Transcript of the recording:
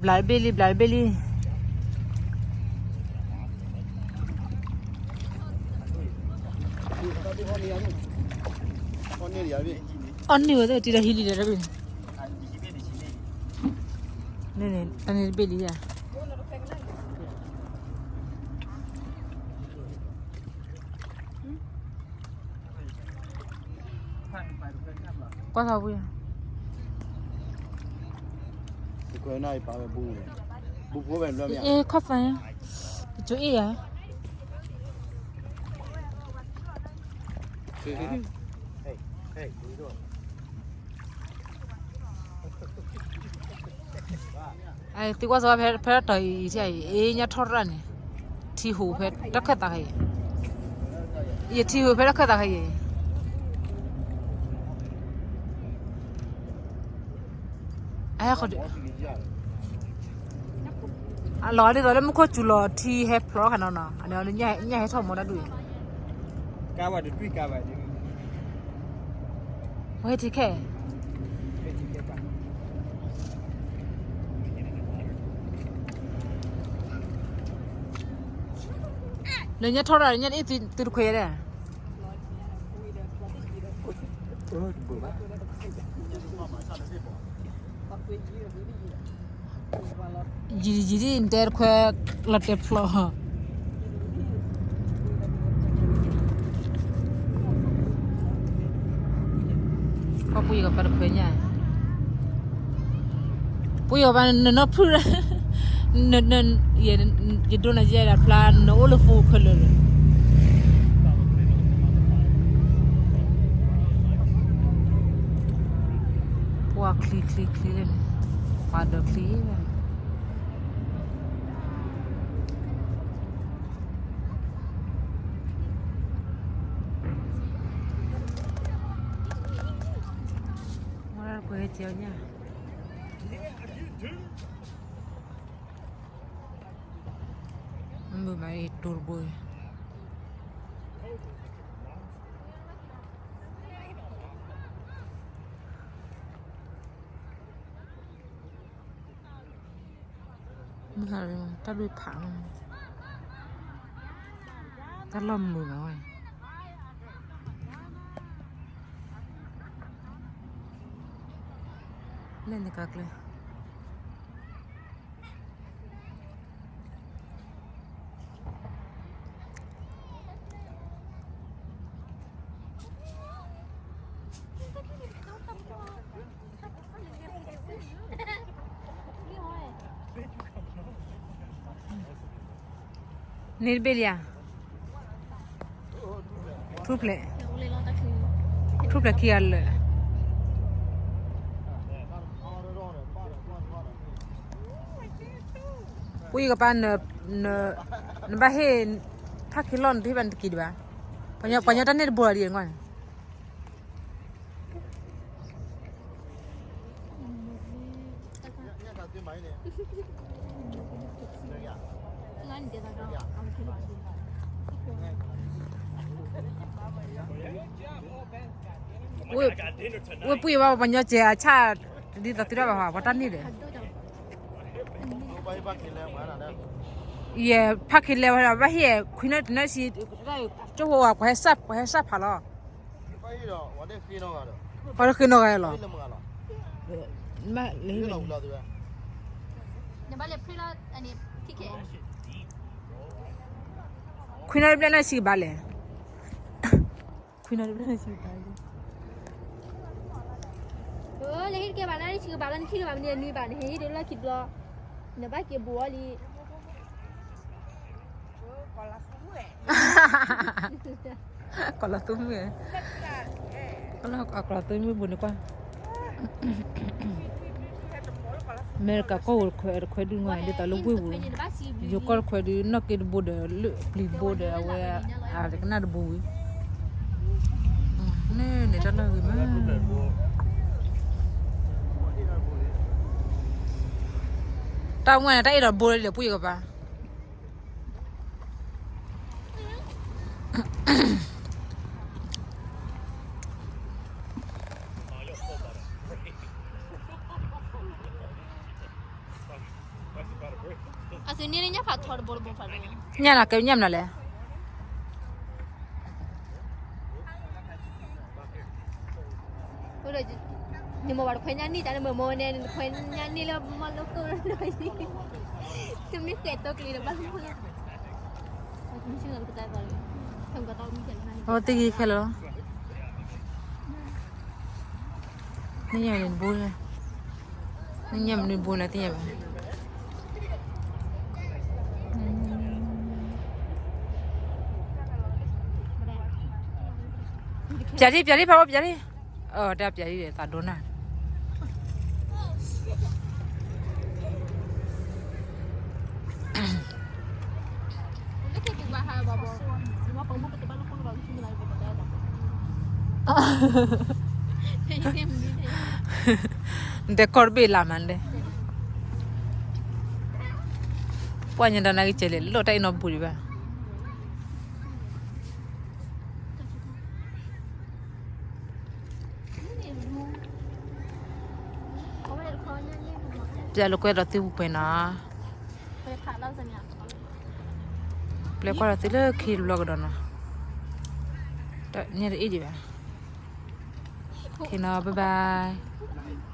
ဘျးဘ့ၣ်လံ ဘျးဘ့ၣ်လံ. အီၣ်န့ၢ်ဝဲတၢ်တံၤဒီးဟံးလံဒီးတၢ်ဘ့ၣ်န့ၣ်, န့ၣ်န့ၣ် တၢ်န့ၣ်တဘ့ၣ်လံယၤ. ကွၢ်ထီၣ်ဝံၤ, အ့ၣ် ခီၣ်သးညါ, တကၠိအ့ၣ်ယၤ. သုကွၢ်စ့ၢ်ကီးဖဲ ဖဲတၢ်အံၤ အ့ၣ် ညါထီၣ်ရၣ်န့ၣ်, ထံဟူးဖဲတၢ်ခၢၣ်သးခဲအံၤ, ယထံဟူးဖဲတၢ်ခၢၣ်သးခဲအံၤ, အဟဲဃီၤဒုး, အလီၤဒ်သိးလၢမူခိၣ်စူၤလီၤထံဟဲဖျိးခါနီၤနီၤ, အန့ၣ်ညၣ်ဟဲထီၣ်မီတၢ်ဒုးအံၤ, ကါဘၣ်တတွံၢ်ကါဘၣ်ဒုး ဝဲထံခဲ, လၢညါထီၣ်ရၣ် ညါတအ့ၣ်သုတခွဲးဒၣ်, ယံာ်ယံာ်ဒ်နတဲတခွဲး လီၤတဲာ်ဖျိး ပှၤပှ့ၤယကပၤတခွဲးညါ, ပှ့ၤယကပၤနနီၢ်ဖုၣ်, ယဒိနယဲဒၣ်ဖျါနအိၣ်လၢ phone ခဲလၢာ်လၢ, ပှၤချံချံချံလၢန့ၣ်, ပှၤဒီးချံလၢန့ၣ် မ့ၢ်ကွဲးကဲညါ, မုာ်မးအံၤ တူၢ်တဘိ, မုၢ်ဟါလီၤ တၢ်ဒွဲၣ်ဖးမး, တၢ်လီၢ်မုာ်မးဝဲ, လဲၣ်န့ၣ်ကကျဲ န့ၣ်တဘ့ၣ်လံဧါ, ထူၣ်ဖျဲး, ထူၣ်ဖျဲးခံဂၤလၢာ်, ပှၤယကပၤ နဘၣ်ဟ့ၣ် ဖးခံလီၢ် နတဟ့ၣ်ဘၣ်နတက့ၤဒံးဘၣ်, ပှၤညီတၢ်န့ၣ်တဘိလီၤဒ်န့ၣ် ဝဲပှ့ၤဘၣ်ပှၤညီစဲးအဆၣ်, ဒ်သိးသုတၢ်ဘၣ်ဟး ပှၤတၢ်န့ၣ်ဒီး, ယဲ ဖးခံလဲဝဲဒၣ် ဘၣ်ဟ့ၣ်ခွံနၢ်တနၢ်ဆံ, ကၠိဖိဝဲ ပှၤဟဲစၢ်ဖးလီၤ, ပှၤတဃ့နီၢ်ဂၤလီၤ, ခွံနၢ်တဘျဲၣ်နၢ်ဆံဘၣ်လဲၣ်, ခွံနၢ်တဘျဲၣ်နၢ်ဆံဘၣ်လဲၣ်, လၢဟံၣ်တကဲဘၣ် နၢ်ဆံကဘၣ်လီၤ နထံၣ်ကဘၣ် မနုၤနွံဘၣ် နဟဲဟံၣ်ဒိးလၢခံဘျီ, နဘၣ်က့ၤဘူးအီၤလံ ကီၢ်လီၤသူမုၢ်, ကီၢ်လီၤသူမုၢ်ဘူးန့ၣ်ကွၢ်, အမဲရကၤကီၢ်ဧိၤတခွဲး တခွဲးဒုးနွံ ဒ်သိးလၢဝ့ၢ်ပူၤ, ယိၤကီၢ်တခွဲးဒုး နီၢ်က့တဘိဒီး လၢပျံၤတဘိဒီး အဝဲ အကနၣ်တဘိဝံၤ, န့ၣ်န့ၣ်တၢ်လီၢ်ဂ့ၤမး, တၢ်မွဲန့ၣ် တၢ်အ့ၣ်ဒီးဘိလၢပှၤယကပၤ Sorry. အသုန့ၣ်လၢညၣ်ဖးထီတဘိတဘိဖးဒိၣ်, ညၣ်လီၤ ကဲညၣ်မနုၤလဲၣ်. နမ့ၢ်ဘၣ်တခွဲညၣ်န့ၢ်တၢ်န့ၣ် မ့ၢ်မ့ၢ်န့ၣ် နတခွဲညၣ်န့ၢ်လၢမီၢ်လိၣ်ကိၢ်လီၤ, တမ့ၢ်ဃဲးတိကျံၤဒီးဘၣ်လီၤ. အဝဲသ့ၣ်ဂ့ၤခဲလၢာ်လီၤ. နညၣ်မနုၤတဘိလဲၣ်, နညၣ်မနုၤတဘိလဲၣ် သ့ၣ်ညါဘၣ်. ပျးဒံး ပျးဒံး ဖးဝဲပျးဒံး, အတၢ်ပျးဒံးဒီးသးဒိနၢ် နတဲကီၢ်တဘ့ၣ်လၢမးန့ၣ်, ပှၤညါဒီးနဂ့ၤကဲလဲၣ် လီၤတၢ်အံၤနီတပူၤဒံးဘၣ်. ပျဲလၢကွဲဒီးသုပူၤကွဲးနီၤ, ပျဲကွၢ်ဒီးသုလၢခံတဘျီကဒီးနီၤ, ညါတအံၤဒံးဘၣ်, ခ့နီၤ bye bye.